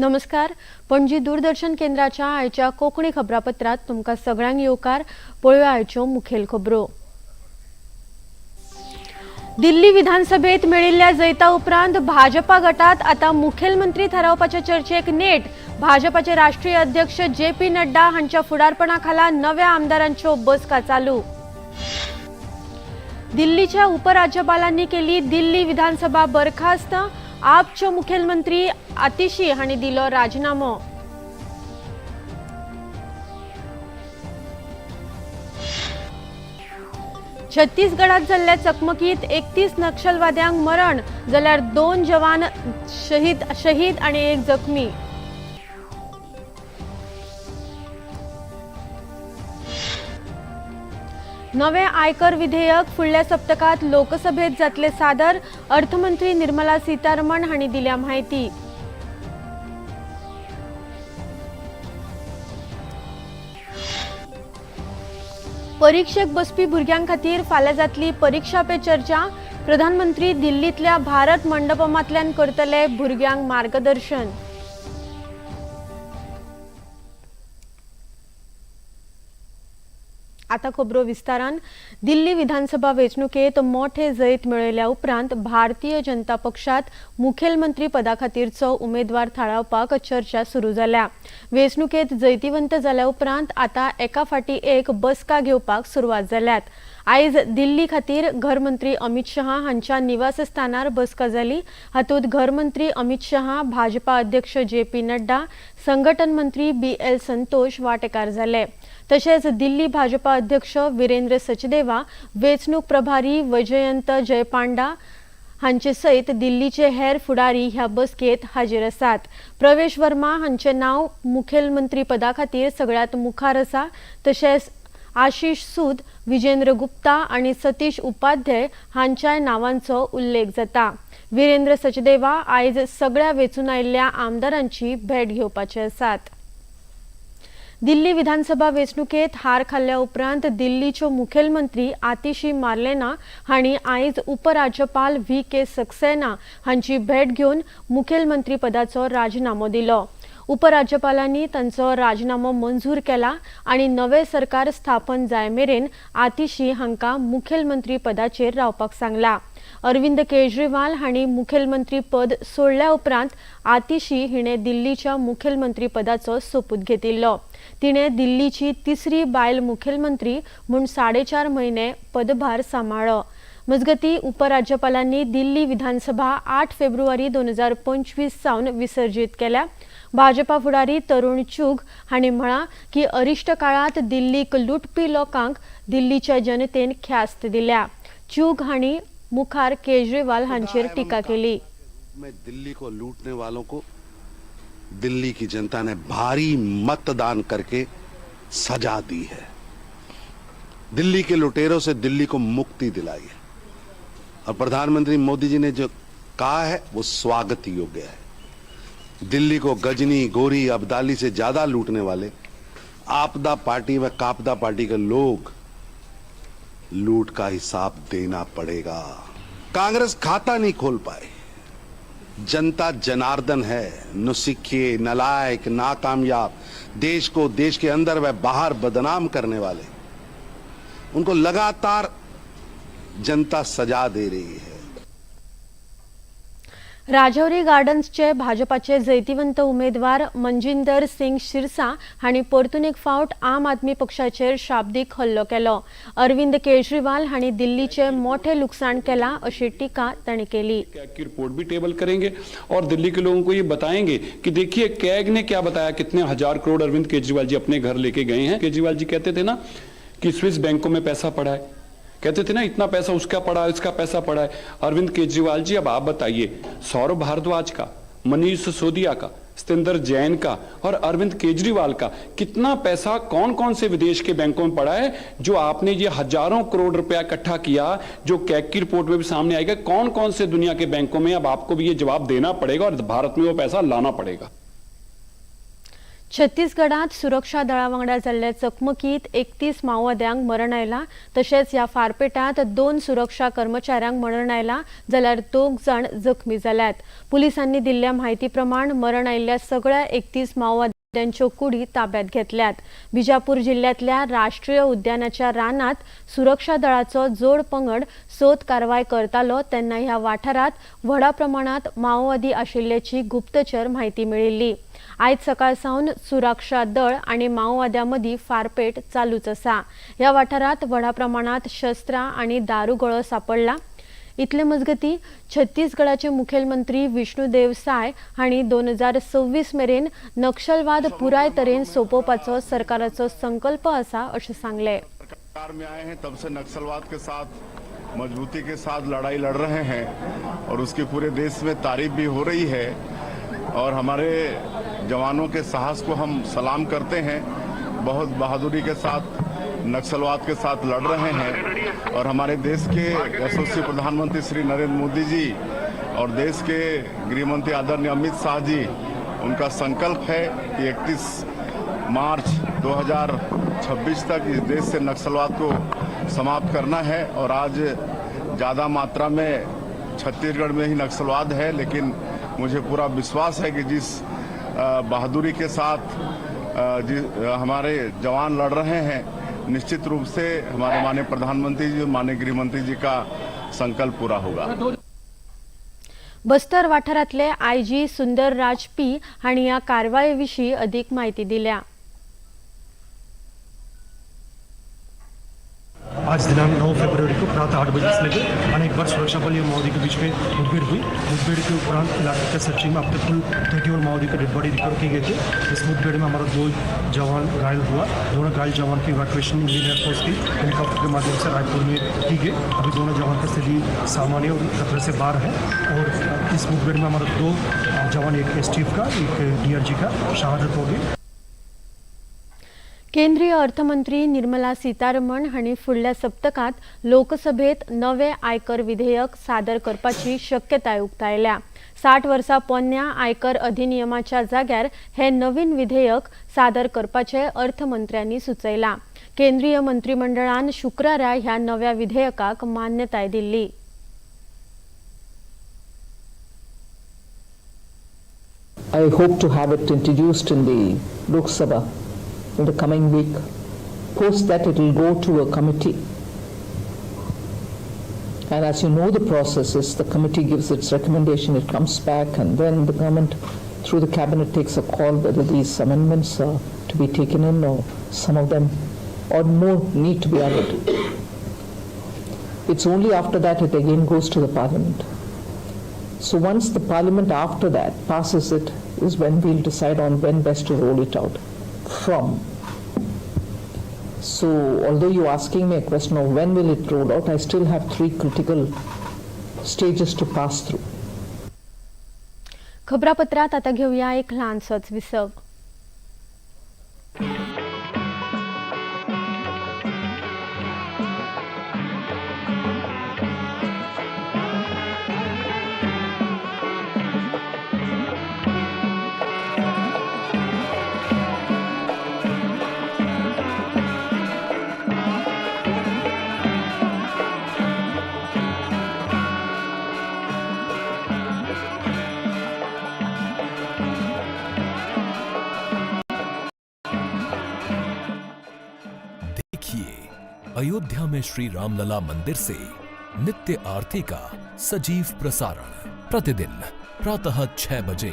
नमस्कार, पणजी दूरदर्शन केंद्राच्या आयच्या कोंकणी खबरापत्रांत तुमकां सगळ्यांक येवकार. पळोवया आयच्यो मुखेल खबरो. दिल्ली विधानसभेत मेळिल्ल्या जैता उपरांत भाजपा गटात आतां मुखेलमंत्री थारावपाच्या चर्चेक नेट. भाजपाचे राष्ट्रीय अध्यक्ष जे पी नड्डा हांच्या फुडारपणा खाला नव्या आमदारांच्यो बसका चालू. दिल्लीच्या उपराज्यपालांनी केली दिल्ली विधानसभा बरखास्त. आपच्यो मुखेलमंत्री आतिशी हांणी दिलो राजीनामो. छत्तीसगडात जाल्ल्या चकमकीत 31 नक्षलवाद्यांक मरण, जाल्यार 2 जवान शहीद शहीद आनी 1 जखमी. नवे आयकर विधेयक फुडल्या सप्तकात लोकसभेत जातले सादर. अर्थमंत्री निर्मला सीतारमण हांणी दिल्या म्हायती. परीक्षेक बसपी भुरग्यां खातीर फाल्यां जातली परीक्षा पे चर्चा. प्रधानमंत्री दिल्लींतल्या भारत मंडपमांतल्यान करतले भुरग्यांक मार्गदर्शन. आता खबरो विस्तारान. दिल्ली विधानसभा वेंचणुकेत मोठे जैत मेळयल्या उपरांत भारतीय जनता पक्षात मुखेलमंत्री पदा खातीरचो उमेदवार थारावपाक चर्चा सुरू जाल्या. वेंचणुकेत जैतिवंत जाल्या उपरांत आता एका फाटी एक बसका घेवपाक सुरवात जाल्यात. आयज दिल्ली खातीर घरमंत्री अमित शहा हांच्या निवासस्थानार बसका जाली. हातूंत घरमंत्री अमित शहा, भाजपा अध्यक्ष जे पी नड्डा, संघटन मंत्री बी एल संतोष वांटेकार जाले. तशेंच दिल्ली भाजपा अध्यक्ष वीरेंद्र सचदेवा, वेंचणूक प्रभारी वैजयंत जय पांडा हांचे सयत दिल्लीचे हेर फुडारी ह्या बसकेत हाजीर आसात. प्रवेश वर्मा हांचे नांव मुखेलमंत्री पदा खातीर सगळ्यांत मुखार आसा. तशेंच आशिष सूद, विजेंद्र गुप्ता आनी सतीश उपाध्याय हांच्याय नावांचो उल्लेख जाता. वीरेंद्र सचदेवा आयज सगळ्या वेंचून आयिल्ल्या आमदारांची भेट घेवपाचे आसात. दिल्ली विधानसभा वेंचणुकेत हार खाल्ल्या उपरांत दिल्लीच्यो मुखेलमंत्री आतिशी मार्लेना हांणी आयज उपराज्यपाल व्ही के सक्सेना हांची भेट घेवन मुखेलमंत्री पदाचो राजीनामो दिलो. उपराज्यपालांनी तांचो राजीनामो मंजूर केला आनी नवें सरकार स्थापन जाय मेरेन आतिशी हांकां मुखेलमंत्री पदाचेर रावपाक सांगला. अरविंद केजरीवाल हांणी मुखेलमंत्री पद सोडल्या उपरांत आतिशी हिणें दिल्लीच्या मुखेलमंत्री पदाचो सोपूत घेतिल्लो. तिणें दिल्लीची तिसरी बायल मुखेलमंत्री म्हूण 4.5 म्हयने पदभार सांबाळ्ळो. मजगती उपराज्यपालांनी दिल्ली विधानसभा 8 फेब्रुवारी 2025 सावन विसर्जीत केल्या. भाजपा फुडारी तरुण चुग हांणी म्हळां की अरिश्ट काळांत दिल्लीक लुटपी लोकांक दिल्लीच्या जनतेन ख्यास्त दिल्या. चुग हांणी मुखार केजरीवाल हांचेर टिका केली. में दिल्ली को लूटने वालों को दिल्ली की जनता ने भारी मतदान करके सजा दी है. दिल्ली के लुटेरों से दिल्ली को मुक्ति दिलाई है और प्रधानमंत्री मोदी जी ने जो कहा है वो स्वागत योग्य है. दिल्ली को गजनी, गोरी, अब्दाली से ज्यादा लूटने वाले आपदा पार्टी व कापदा पार्टी के लोग, लूट का हिसाब देना पड़ेगा. कांग्रेस खाता नहीं खोल पाए. जनता जनार्दन है. नुसिखिए, नलायक, नाकामयाब, देश को देश के अंदर व बाहर बदनाम करने वाले, उनको लगातार जनता सजा दे रही है. राजौरी गार्डन्सचे भाजपाचे जैतिवंत उमेदवार मनजिंदर सिंग शिरसा हांणी परतून एक फावट आम आदमी पक्षाचेर शाब्दीक हल्लो केलो. अरविंद केजरीवाल हांणी दिल्लीचे मोठे लुकसाण केला अशी टिका तांणी केली. कैग की रिपोर्ट भी टेबल करेंगे और दिल्ली के लोगों को ये बताएंगे कि देखिए कैग ने क्या बताया, कितने हजार करोड़ अरविंद केजरीवाल जी अपने घर लेके गए हैं. केजरीवाल जी कहते थे ना कि स्विस बैंकों में पैसा पड़ा है, कहते थे ना इतना पैसा उसका पड़ा है, इसका पैसा पड़ा है. अरविंद केजरीवाल जी, अब आप बताइए, सौरभ भारद्वाज का, मनीष सिसोदिया का, सत्येंद्र जैन का और अरविंद केजरीवाल का कितना पैसा कौन कौन से विदेश के बैंकों में पड़ा है? जो आपने ये हजारों करोड़ रुपया इकट्ठा किया, जो कैग की रिपोर्ट में भी सामने आएगा, कौन कौन से दुनिया के बैंकों में? अब आपको भी ये जवाब देना पड़ेगा और भारत में वो पैसा लाना पड़ेगा. छत्तीसगडांत सुरक्षा दळा वांगडा जाल्ल्या चकमकीत 31 माओवाद्यांक मरण आयलां. तशेंच ह्या फारपेटांत 2 सुरक्षा कर्मचाऱ्यांक मरण आयलां जाल्यार 2 जाण जखमी जाल्यात. पुलिसांनी दिल्ल्या म्हायती प्रमाण मरण आयिल्ल्या सगळ्या 31 माओवाद्यांच्यो कुडी ताब्यात घेतल्यात. बिजापूर जिल्ल्यांतल्या राष्ट्रीय उद्यानाच्या रानात सुरक्षा दळाचो जोड पंगड सोद कारवाय करतालो तेन्ना ह्या वाठारांत व्हडा प्रमाणांत माओवादी आशिल्ल्याची गुप्तचर म्हायती मेळिल्ली. आयज सकाळ सावन सुरक्षा दळ आनी माओवाद्यां मदीं फारपेट चालूच आसा. ह्या वाठारांत व्हडा प्रमाणांत शस्त्रां आनी दारुगोळो सांपडला. इतले मजगती छत्तीसगडाचे मुखेलमंत्री विष्णुदेव साय हांणी 2026 मेरेन नक्षलवाद पुराय तरेन सोंपोवपाचो सरकाराचो संकल्प आसा अशें सांगलें. सरकार में आए हैं तब से नक्सलवाद के साथ मजबूती के साथ लड़ाई लड़ रहे हैं और उसकी पूरे देश में तारीफ भी हो रही है और हमारे जवानों के साहस को हम सलाम करते हैं। बहुत बहादुरी के साथ नक्सलवाद के साथ लड़ रहे हैं और हमारे देश के यशस्वी प्रधानमंत्री श्री नरेंद्र मोदी जी और देश के गृह मंत्री आदरणीय अमित शाह जी, उनका संकल्प है कि 31 मार्च 2026 तक इस देश से नक्सलवाद को समाप्त करना है। और आज ज़्यादा मात्रा में छत्तीसगढ़ में ही नक्सलवाद है, लेकिन मुझे पूरा विश्वास है कि जिस बहादुरी के साथ हमारे जवान लड़ रहे हैं, निश्चित रूप से हमारे माननीय प्रधानमंत्री जी और माननीय गृह मंत्री जी का संकल्प पूरा होगा। बस्तर वाठारांतले आयजी सुंदरराज पी हांणी ह्या कारवाये विशीं अदीक म्हायती दिल्या. आज दिनांक 9 फरवरी को प्रातः 8 बजे से लेकर अनेक बार सुरक्षा बल एवं माओवादी के बीच में मुठभेड़ हुई। मुठभेड़ के उपरांत इलाके के सर्चिंग में अब तक कुल 31 माओवादी की डेड बॉडी रिकवर की गई थी। इस मुठभेड़ में हमारा 2 जवान घायल हुआ। दोनों घायल जवान की इवैक्यूएशन इंडियन एयरफोर्स की हेलीकॉप्टर के माध्यम से रायपुर में की गई। अभी दोनों जवान की स्थिति सामान्य और खतरे से बाहर है और इस मुठभेड़ में हमारा 2 जवान, एक एसटीएफ का, एक डीआरजी का शहादत हो गई। केंद्रीय अर्थमंत्री निर्मला सीतारमण हांणी फुडल्या सप्तकांत लोकसभेत नवे आयकर विधेयक सादर करपाची शक्यताय उक्तायल्या. 60 वर्सां पोन्न्या आयकर अधिनियमाच्या जाग्यार हे नवीन विधेयक सादर करपाचें अर्थमंत्र्यांनी सुचयलां. केंद्रीय मंत्रिमंडळान शुक्रारा ह्या नव्या विधेयकाक मान्यताय दिल्ली. I hope to have it introduced in the Lok Sabha in the coming week. Post that, it will go to a committee. And as you know, the process is the committee gives its recommendation, it comes back, and then the government, through the cabinet, takes a call whether these amendments are to be taken in or some of them or more need to be added. It's only after that it again goes to the parliament. So once the parliament after that passes it is when we'll decide on when best to roll it out from. So although you're asking me a question of when will it roll out, I still have 3 critical stages to pass through. खबरापत्रात आता घेऊया एक ल्हानसोच विसव. देखिए अयोध्या में श्री रामलला मंदिर से नित्य आरती का सजीव प्रसारण प्रतिदिन प्रातः 6 बजे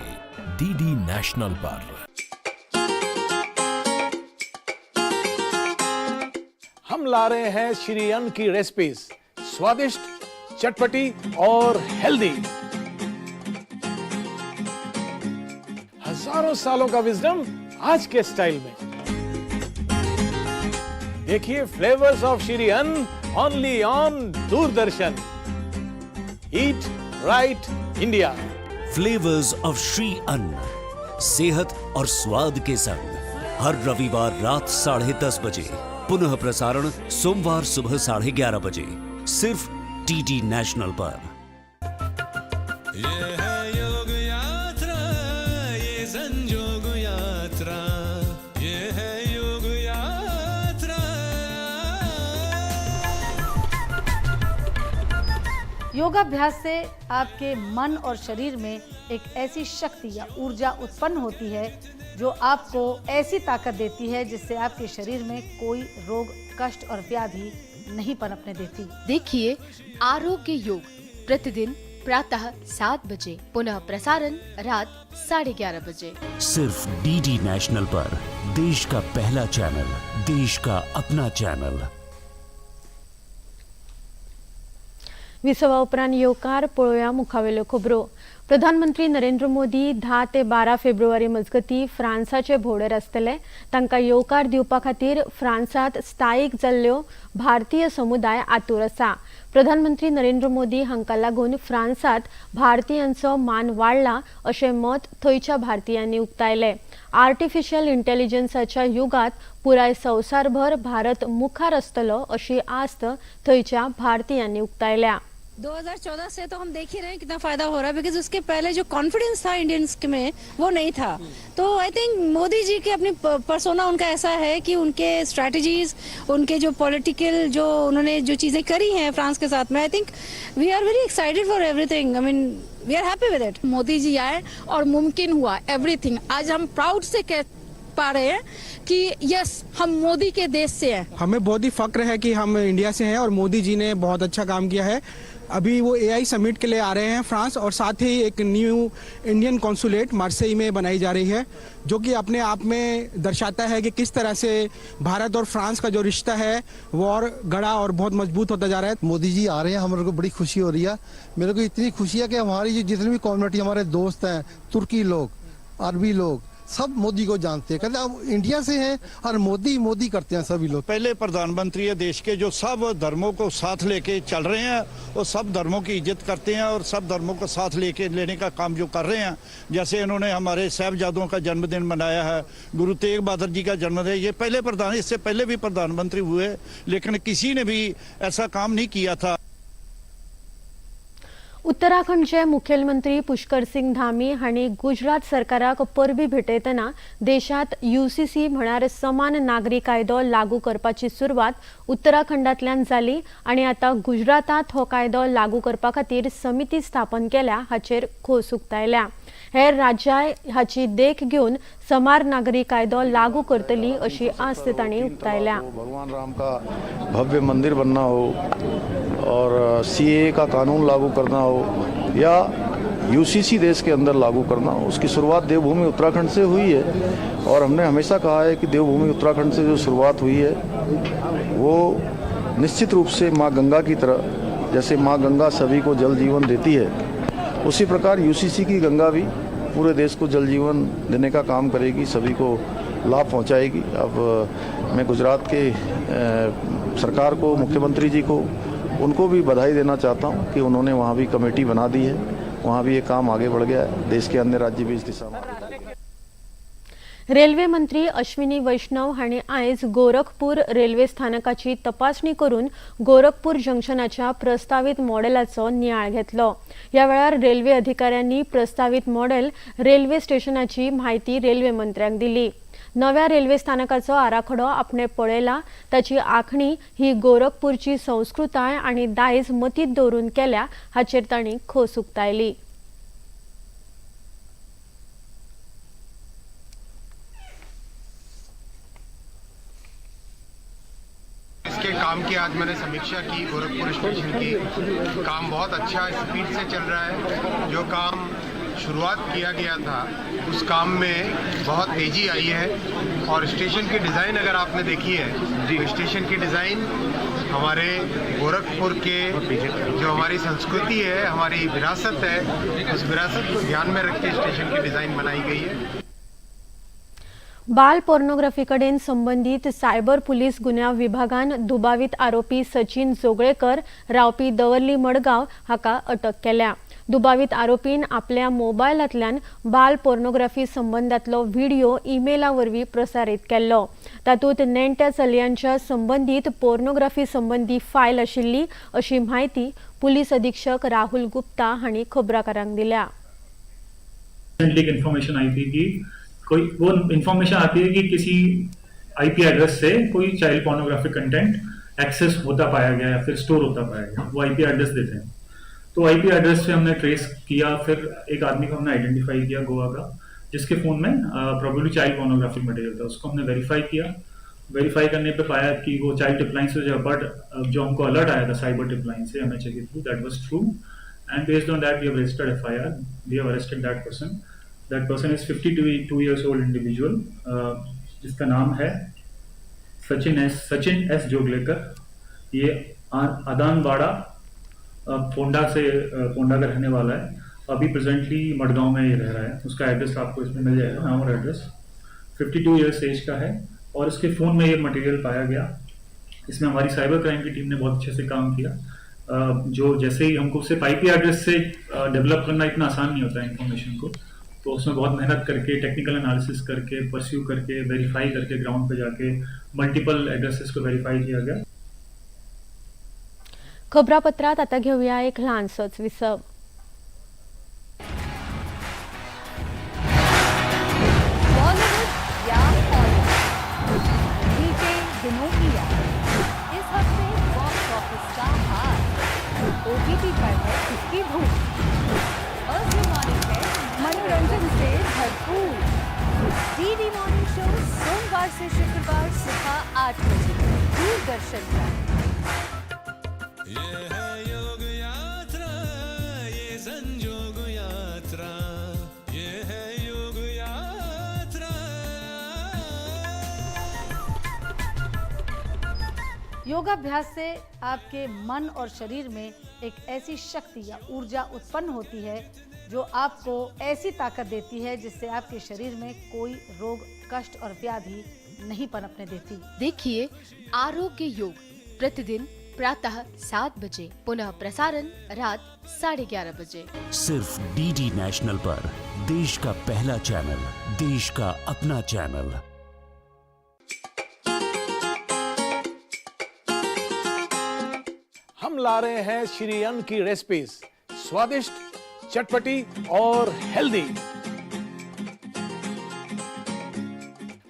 डीडी नेशनल पर। हम ला रहे हैं श्री अन्न की रेसिपीज, स्वादिष्ट, चटपटी और हेल्दी। हजारों सालों का विजडम आज के स्टाइल में। देखिए flavours of Shri Anna only on Doordarshan. Eat right India. Flavours of Shri Anna, सेहत और स्वाद के संग, हर रविवार रात 10:30 बजे, पुनः प्रसारण सोमवार सुबह 11:30 बजे, सिर्फ डीडी नेशनल पर। ये है योग यात्रा, ये संजोग यात्रा। योगाभ्यास से आपके मन और शरीर में एक ऐसी शक्ति या ऊर्जा उत्पन्न होती है जो आपको ऐसी ताकत देती है जिससे आपके शरीर में कोई रोग, कष्ट और व्याधि नहीं पनपने देती। देखिए आरोग्य योग प्रतिदिन प्रातः 7 बजे, पुनः प्रसारण रात 11:30 बजे। सिर्फ डीडी नेशनल पर देश का पहला चैनल, देश का अपना चैनल। विसवा उपरांत येवकार पळोवया मुखावेल्यो खबरो। प्रधानमंत्री नरेंद्र मोदी 10 ते 12 फेब्रुवारी मजगती फ्रांसाचे भोंवडेर आसतले। तांकां येवकार दिवपा खातीर फ्रांसांत स्थायीक जाल्ल्यो भारतीय समुदाय आतूर आसा। प्रधानमंत्री नरेंद्र मोदी हांकां लागून फ्रांसांत भारतीयांचो मान वाडला अशें मत थंयच्या भारतीयांनी उक्तायलें। आर्टिफिशियल इंटेलिजन्साच्या युगांत पुराय संवसारभर भारत मुखार आसतलो अशी आस्त थंयच्या भारतीयांनी उक्तायल्या। 2014 से तो हम देख ही रहे हैं कितना फायदा हो रहा है, because उसके पहले जो कॉन्फिडेंस था इंडियंस में वो नहीं था। तो I think Modi ji K अपनी पर्सोना उनका ऐसा है कि उनके स्ट्रैटेजीज, उनके जो पॉलिटिकल जो उन्होंने जो चीज़ें करी हैं फ्रांस के साथ में, I think we are very excited for everything. I mean we are happy with it. Modi ji आए और मुमकिन हुआ एवरीथिंग। आज हम प्राउड से कह पा रहे हैं कि यस, हम मोदी के देश से हैं। हमें बहुत ही फक्र है कि हम इंडिया से हैं और मोदी जी ने बहुत अच्छा काम किया है। अभी वो एआई समिट के लिए आ रहे हैं फ्रांस, और साथ ही एक न्यू इंडियन कॉन्सुलेट मार्सेई में बनाई जा रही है, जो कि अपने आप में दर्शाता है कि किस तरह से भारत और फ्रांस का जो रिश्ता है वो और गड़ा और बहुत मजबूत होता जा रहा है। मोदी जी आ रहे हैं, हमारे को बड़ी खुशी हो रही है। मेरे को इतनी खुशी है कि हमारी जितनी भी कम्युनिटी, हमारे दोस्त हैं, तुर्की लोग, अरबी लोग, सब मोदी को जानते हैं, कहते हैं हम इंडिया से हैं और मोदी मोदी करते हैं सभी लोग। पहले प्रधानमंत्री है देश के जो सब धर्मों को साथ लेके चल रहे हैं और सब धर्मों की इज्जत करते हैं और सब धर्मों को साथ लेके लेने का काम जो कर रहे हैं। जैसे इन्होंने हमारे साहिबजादों का जन्मदिन मनाया है, गुरु तेग बहादुर जी का जन्मदिन, ये पहले प्रधान, इससे पहले भी प्रधानमंत्री हुए लेकिन किसी ने भी ऐसा काम नहीं किया था। उत्तराखंडचे मुखेलमंत्री पुष्कर सिंग धामी हांणी गुजरात सरकाराक परबी भेटयतना देशांत यूसीसी म्हळ्यार समान नागरी कायदो लागू करपाची सुरवात उत्तराखंडांतल्यान जाली आनी आतां गुजरातांत हो कायदो लागू करपा खातीर समिती स्थापन केल्या हाचेर खोस उक्तायल्या। हेर राज्यां हाची देख घेवन समान नागरी कायदो लागू करतली अशी आस्त तांणी उक्तायल्या। भगवान राम का भव्य मंदिर बनना हो और सीए का कानून लागू करना हो या यूसीसी देश के अंदर लागू करना हो, उसकी शुरुआत देवभूमि उत्तराखंड से हुई है। और हमने हमेशा कहा है कि देवभूमि उत्तराखंड से जो शुरुआत हुई है वो निश्चित रूप से माँ गंगा की तरह, जैसे माँ गंगा सभी को जल जीवन देती है, उसी प्रकार यूसीसी की गंगा भी पूरे देश को जल जीवन देने का काम करेगी, सभी को लाभ पहुंचाएगी। अब मैं गुजरात के सरकार को, मुख्यमंत्री जी को, उनको भी बधाई देना चाहता हूं कि उन्होंने वहां भी कमेटी बना दी है, वहां भी ये काम आगे बढ़ गया है। देश के अन्य राज्य भी इस दिशा में। रेल्वे मंत्री अश्विनी वैष्णव हांणी आयज गोरखपूर रेल्वे स्थानकाची तपासणी करून गोरखपूर जंक्शनाच्या प्रस्तावीत मॉडेलाचो नियाळ घेतलो। ह्या वेळार रेल्वे अधिकाऱ्यांनी प्रस्तावीत मॉडेल रेल्वे स्टेशनाची म्हायती रेल्वे मंत्र्यांक दिली। नव्या रेल्वे स्थानकाचो आराखडो आपणे पळयला, ताची आखणी ही गोरखपूरची संस्कृताय आनी दायज मतींत दवरून केल्या हाचेर तांणी खोस उक्तायली। इसके काम की आज मैंने समीक्षा की। गोरखपुर स्टेशन की काम बहुत अच्छा स्पीड से चल रहा है। जो काम शुरुआत किया गया था उस काम में बहुत तेजी आई है और स्टेशन की डिज़ाइन अगर आपने देखी है तो स्टेशन की डिज़ाइन हमारे गोरखपुर के जो हमारी संस्कृति है, हमारी विरासत है, उस विरासत को ध्यान में रख के स्टेशन की डिज़ाइन बनाई गई है। बाल पोर्नोग्राफी कडेन संबंदीत सायबर पुलीस गुन्यांव विभागान दुबावीत आरोपी सचिन जोगळेकर रावपी दवर्ली मडगांव हाका अटक केल्या। दुबावीत आरोपीन आपल्या मोबायलांतल्यान बाल पोर्नोग्राफी संबंदांतलो व्हिडिओ ईमेला वरवीं प्रसारीत केल्लो। तातूंत नेण्ट्या चलयांच्या संबंदीत पोर्नोग्राफी संबंदी फायल आशिल्ली अशी म्हायती पुलीस अधीक्षक राहुल गुप्ता हांणी खबराकारांक दिल्या। इन्फॉर्मेशन आई थी कि कोई वो इन्फॉर्मेशन आती है कि किसी आईपी एड्रेस से कोई चाइल्ड पोर्नोग्राफिक कंटेंट एक्सेस होता पाया गया या फिर स्टोर होता पाया गया, वो आईपी एड्रेस देते हैं। तो आईपी एड्रेस से हमने ट्रेस किया, फिर एक आदमी को हमने आइडेंटिफाई किया गोवा का, जिसके फ़ोन में प्रॉब्लली चाइल्ड पोर्नोग्राफिक मटेरियल था। उसको हमने वेरीफाई किया। वेरीफाई करने पे पाया कि वो चाइल्ड टिपलाइन से जो बट जो हमको अलर्ट आया था cyber tipline Se MHA K through, that was true and based on that we have registered FIR. We have arrested that person. That person is 52 years old individual, जिसका नाम है Sachin S Joglekar. ये आदानवाड़ा पोंडा से पोंडा का रहने वाला है। अभी प्रेजेंटली मडगांव में ये रह रहा है। उसका एड्रेस आपको इसमें मिल जाएगा, नाम और एड्रेस। 52 ईयर्स एज का है और इसके फ़ोन में ये मटेरियल पाया गया। इसमें हमारी साइबर क्राइम की टीम ने बहुत अच्छे से काम किया। जो जैसे ही हमको सिर्फ आईपी एड्रेस से डेवलप करना इतना आसान नहीं होता है इन्फॉर्मेशन को, तो उसमें बहुत मेहनत करके, टेक्निकल एनालिसिस करके, परस्यू करके, वेरीफाई करके, ग्राउंड पे जाके मल्टीपल एड्रेसेस को वेरीफाई किया गया। खबरापत्रात आता घेऊया एक ल्हानसोच विसव। बॉलीवुड या हॉलीवुड, बीते दिनों की याद, इस हफ्ते बॉक्स ऑफिस का हाल, ओटीटी पर है किसकी धूम, है मनोरंजन से भरपूर। डीडी मॉर्निंग शो सोमवार से शुक्रवार सुबह 8 बजे दूरदर्शन पर। ये है योग यात्रा, ये संजोग यात्रा, ये है योग यात्रा। योगाभ्यास से आपके मन और शरीर में एक ऐसी शक्ति या ऊर्जा उत्पन्न होती है जो आपको ऐसी ताकत देती है जिससे आपके शरीर में कोई रोग, कष्ट और व्याधि नहीं पनपने देती। देखिए आरोग्य योग प्रतिदिन प्रातः 7 बजे, पुनः प्रसारण रात 11:30 बजे, सिर्फ डीडी नेशनल पर। देश का पहला चैनल, देश का अपना चैनल। हम ला रहे हैं श्री अन्न की रेसिपीज, स्वादिष्ट, चटपटी और हेल्दी।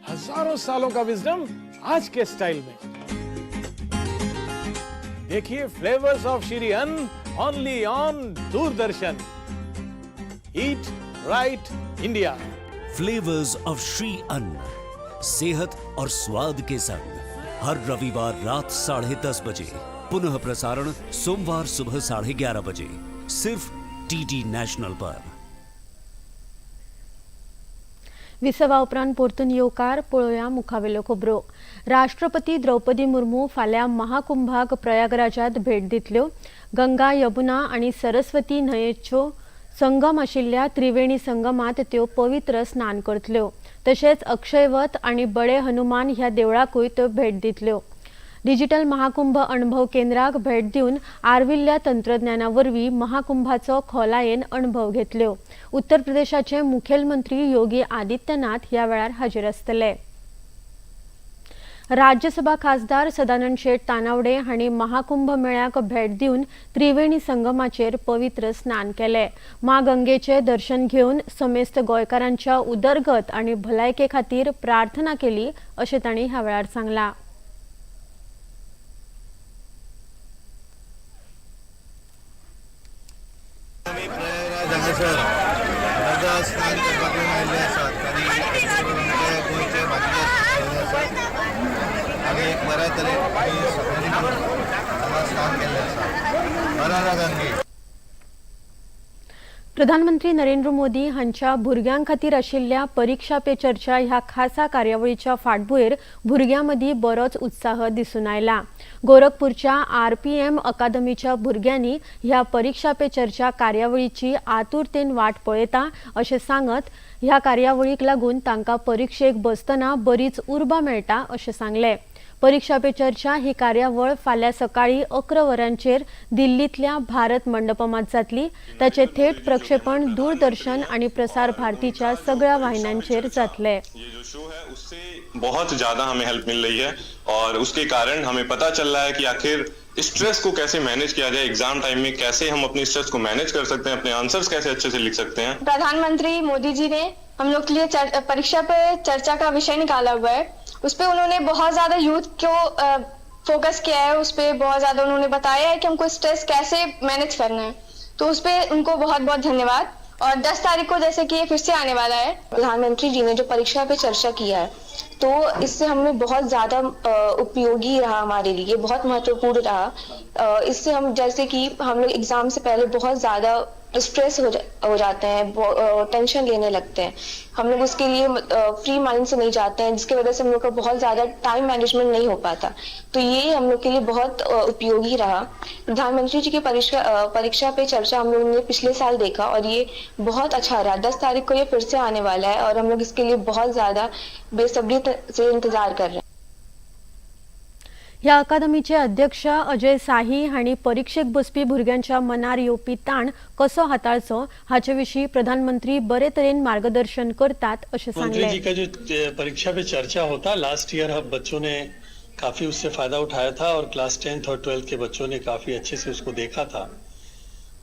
हजारों सालों का विजडम आज के स्टाइल में। देखिए flavours of Shri Anna only on Doordarshan. Eat right India. Flavours of Shri Anna, सेहत और स्वाद के संग, हर रविवार रात 10:30 बजे, पुनः प्रसारण सोमवार सुबह 11:30 बजे, सिर्फ डीडी नेशनल पर। विसवा उपरांत परतून येवकार। पळोवया मुखावेल्यो खबरो। राष्ट्रपती द्रौपदी मुर्मू फाल्यां महाकुंभाक प्रयागराजात भेट दितल्यो। गंगा, यमुना आनी सरस्वती न्हंयेच्यो संगम आशिल्ल्या त्रिवेणी संगमात त्यो पवित्र स्नान करतल्यो। तशेंच अक्षयवत आनी बडे हनुमान ह्या देवळाकूय त्यो भेट दितल्यो। डिजिटल महाकुंभ अणभव केंद्राक भेट दिवन आर्विल्ल्या तंत्रज्ञाना वरवीं महाकुंभाचो खोलायेन अणभव घेतल्यो। उत्तर प्रदेशाचे मुखेलमंत्री योगी आदित्यनाथ ह्या वेळार हाजीर आसतले। राज्यसभा खासदार सदानंद शेट तानावडे हांणी महाकुंभ मेळ्याक भेट दिवन त्रिवेणी संगमाचेर पवित्र स्नान केलें। मां गंगेचे दर्शन घेवन समेस्त गोंयकारांच्या उदरगत आनी भलायके खातीर प्रार्थना केली अशें तांणी ह्या वेळार सांगलां। हांगासर गंगा स्नान करपाक आयिल्ले आसात आनी आमचे गोंयचे बाकीचे आसात आनी एक बऱ्या तरेन आमी सगळ्यांनी हांगा स्नान केल्लें आसा। हर हर गंगे। प्रधानमंत्री नरेंद्र मोदी हांच्या भुरग्यां खातीर आशिल्ल्या परीक्षा पे चर्चा ह्या खासा कार्यावळीच्या फाटभुंयेर भुरग्यां मदीं बरोच उत्साह दिसून आयला। गोरखपूरच्या आरपीएम अकादमीच्या भुरग्यांनी ह्या परीक्षा पे चर्चा कार्यावळीची आतुरतेन वाट पळयता अशें सांगत ह्या कार्यावळीक लागून तांकां परिक्षेक बसतना बरीच उर्बा मेळटा अशें सांगलें। परीक्षा पे चर्चा ही कार्यावळ फाल्यां सकाळीं 11 वरांचेर दिल्लींतल्या भारत मंडपमात जातली। ताचें थेट प्रक्षेपण दूरदर्शन आणि प्रसार भारतीच्या सगळ्या वाहिन्यांचेर जातलें। ये जो शो है उससे बहुत ज्यादा हमें हेल्प मिल रही है और उसके कारण हमें पता चल रहा है कि आखिर स्ट्रेस को कैसे मैनेज किया जाए, एग्जाम टाइम में कैसे हम अपने स्ट्रेस को मैनेज कर सकते हैं, अपने आंसर्स कैसे अच्छे से लिख सकते हैं। प्रधानमंत्री मोदी जी ने हम लोग के लिए परीक्षा पे चर्चा का विषय निकाला हुआ है, उस पर उन्होंने बहुत ज्यादा यूथ को फोकस किया है, उस पर बहुत ज्यादा उन्होंने बताया है कि हमको स्ट्रेस कैसे मैनेज करना है। तो उस पर उनको बहुत बहुत धन्यवाद। और 10 तारीख को जैसे कि ये फिर से आने वाला है, प्रधानमंत्री जी ने जो परीक्षा पे चर्चा किया है तो इससे हमें बहुत ज़्यादा उपयोगी रहा, हमारे लिए बहुत महत्वपूर्ण रहा। इससे हम जैसे कि हम लोग एग्जाम से पहले बहुत ज़्यादा स्ट्रेस हो जाते हैं, टेंशन लेने लगते हैं, हम लोग उसके लिए फ्री माइंड से नहीं जाते हैं, जिसकी वजह से हम लोग का बहुत ज़्यादा टाइम मैनेजमेंट नहीं हो पाता। तो ये हम लोग के लिए बहुत उपयोगी रहा। प्रधानमंत्री जी की परीक्षा पे चर्चा हम लोगों ने पिछले साल देखा और ये बहुत अच्छा रहा। 10 तारीख को ये फिर से आने वाला है और हम लोग इसके लिए बहुत ज़्यादा बेसब्री से इंतजार कर रहे हैं। ह्या अकादमीचे अध्यक्ष अजय साही हांणी परिक्षेक बसपी भुरग्यांच्या मनार येवपी ताण कसो हाताळचो हाचे विशीं प्रधानमंत्री बरे तरेन मार्गदर्शन करतात अशें सांगलें। मंत्री जी का जो परीक्षा पे चर्चा होता, लास्ट ईयर हम बच्चों ने काफी उससे फायदा उठाया था और क्लास 10th और 12th के बच्चों ने काफी अच्छे से उसको देखा था।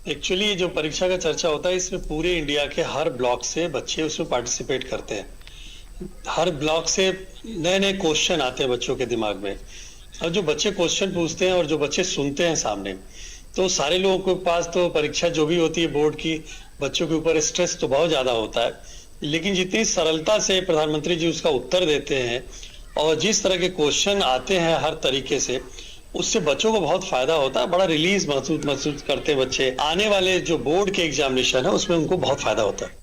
एक्चुअली जो परीक्षा का चर्चा होता है इसमें पूरे इंडिया के हर ब्लॉक से बच्चे उसमें पार्टिसिपेट करते हैं। हर ब्लॉक से नए नए क्वेश्चन आते हैं बच्चों के दिमाग में और जो बच्चे क्वेश्चन पूछते हैं और जो बच्चे सुनते हैं सामने, तो सारे लोगों के पास तो परीक्षा जो भी होती है बोर्ड की, बच्चों के ऊपर स्ट्रेस तो बहुत ज़्यादा होता है, लेकिन जितनी सरलता से प्रधानमंत्री जी उसका उत्तर देते हैं और जिस तरह के क्वेश्चन आते हैं हर तरीके से, उससे बच्चों को बहुत फायदा होता है। बड़ा रिलीज महसूस करते हैं बच्चे। आने वाले जो बोर्ड के एग्जामिनेशन है उसमें उनको बहुत फायदा होता है।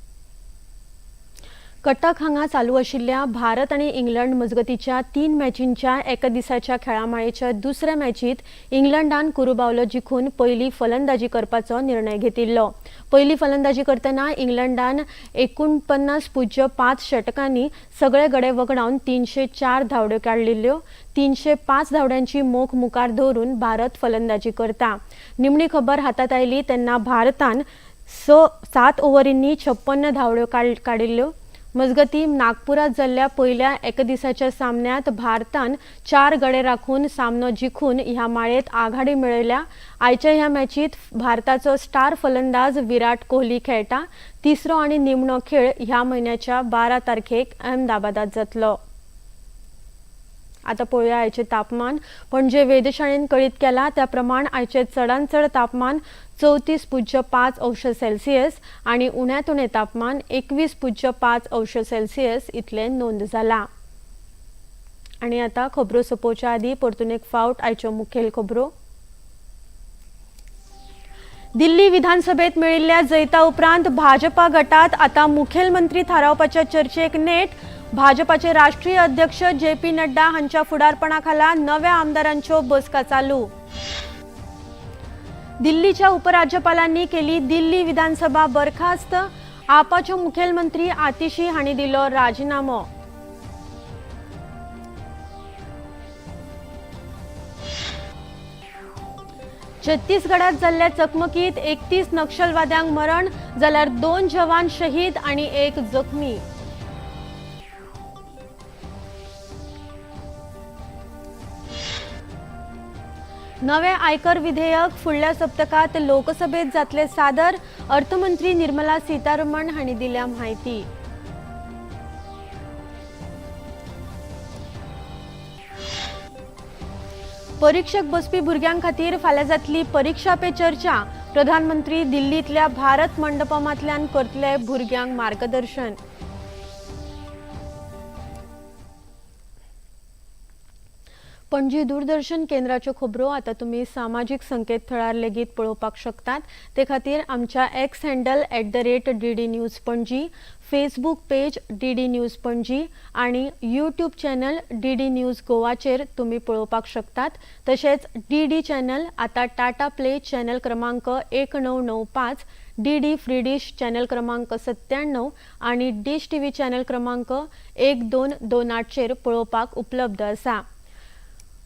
कटक हांगा चालू आशिल्ल्या भारत आनी इंग्लंड मजगतीच्या 3 मॅचींच्या एका दिसाच्या खेळामाळेच्या दुसऱ्या मॅचीत इंग्लंडान कुरुबावलो जिखून पयली फलंदाजी करपाचो निर्णय घेतिल्लो। पयली फलंदाजी करतना इंग्लंडान 49.5 षटकांनी सगळे गडे वगडावन 304 धांवड्यो काडिल्ल्यो। 305 धांवड्यांची मोख मुखार दवरून भारत फलंदाजी करता। निमणी खबर हातात आयली तेन्ना भारतान 7 ओव्हरींनी 56 धांवड्यो काडिल्ल्यो। मजगती नागपुरात जाल्ल्या पयल्या एका दिसाच्या सामन्यात भारतान 4 गडे राखून सामनो जिखून ह्या माळेत आघाडी मेळयल्या। आयच्या ह्या मॅचीत भारताचो स्टार फलंदाज विराट कोहली खेळटा। तिसरो आनी निमणो खेळ ह्या म्हयन्याच्या 12 तारखेक अहमदाबादात जातलो। आता पळोवया आयचें तापमान। पणजे वेधशाळेन कळीत केला त्या प्रमाण आयचें चडांत चड तापमान 34.5 अंश सेल्सियस आनी उण्यांत उणें तापमान 21.5 अंश सेल्सियस इतलें नोंद जाला। आनी आतां खबरो सोंपोवच्या आदीं परतून एक फावट आयच्यो मुखेल खबरो। दिल्ली विधानसभेत मेळिल्ल्या जैता उपरांत भाजपा गटात आतां मुखेलमंत्री थारावपाच्या चर्चेक नेट। भाजपाचे राष्ट्रीय अध्यक्ष जे पी नड्डा हांच्या फुडारपणाखाला नव्या आमदारांच्यो बसका चालू। दिल्लीच्या उपराज्यपालांनी केली दिल्ली विधानसभा बरखास्त। आपाच्यो मुखेलमंत्री आतिशी हांणी दिलो राजीनामो। छत्तीसगडात जाल्ल्या चकमकीत 31 नक्षलवाद्यांक मरण जाल्यार 2 जवान शहीद आनी 1 जखमी। नवे आयकर विधेयक फुडल्या सप्तकात लोकसभेत जातले सादर। अर्थमंत्री निर्मला सीतारमण हांणी दिल्या म्हायती। परीक्षेक बसपी भुरग्यां खातीर फाल्यां जातली परीक्षा पे चर्चा। प्रधानमंत्री दिल्लींतल्या भारत मंडपमांतल्यान करतले भुरग्यांक मार्गदर्शन। पणजी दूरदर्शन केंद्राच्यो खबरो आतां तुमी सामाजीक संकेतथळार लेगीत पळोवपाक शकतात। ते खातीर आमच्या X handle @DD News Panaji, Facebook page DD News Panaji आनी यूट्यूब चॅनल DD news गोवाचेर तुमी पळोवपाक शकतात। तशेंच DD channel आतां टाटा प्ले चॅनल क्रमांक 1995, DD free dish channel क्रमांक 97 आनी डिश TV channel क्रमांक 1228चेर पळोवपाक उपलब्ध आसा।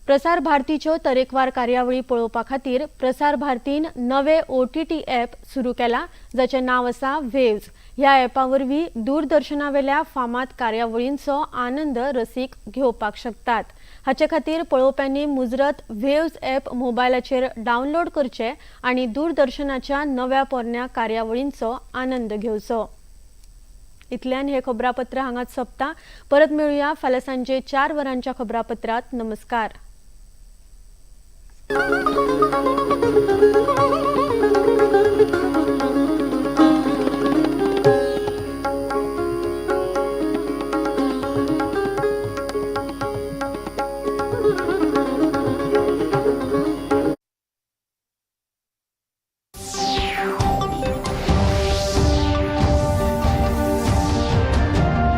प्रसार भारतीच्यो तरेकवार कार्यावळी पळोवपा खातीर प्रसार भारतीन नवे OTT app सुरू केला जाचें नांव आसा वेव्ज। ह्या ॲपा वरवीं दूरदर्शनावेल्या फामाद कार्यावळींचो आनंद रसीक घेवपाक शकतात। हाचे खातीर पळोवप्यांनी मुजरत वेव्ज ॲप मोबायलाचेर डावनलोड करचें आनी दूरदर्शनाच्या नव्या पोरण्या कार्यावळींचो आनंद घेवचो। इतल्यान हे खबरापत्र हांगाच सोंपता। परत मेळुया फाल्यां सांजे 4 वरांच्या खबरापत्रात। नमस्कार।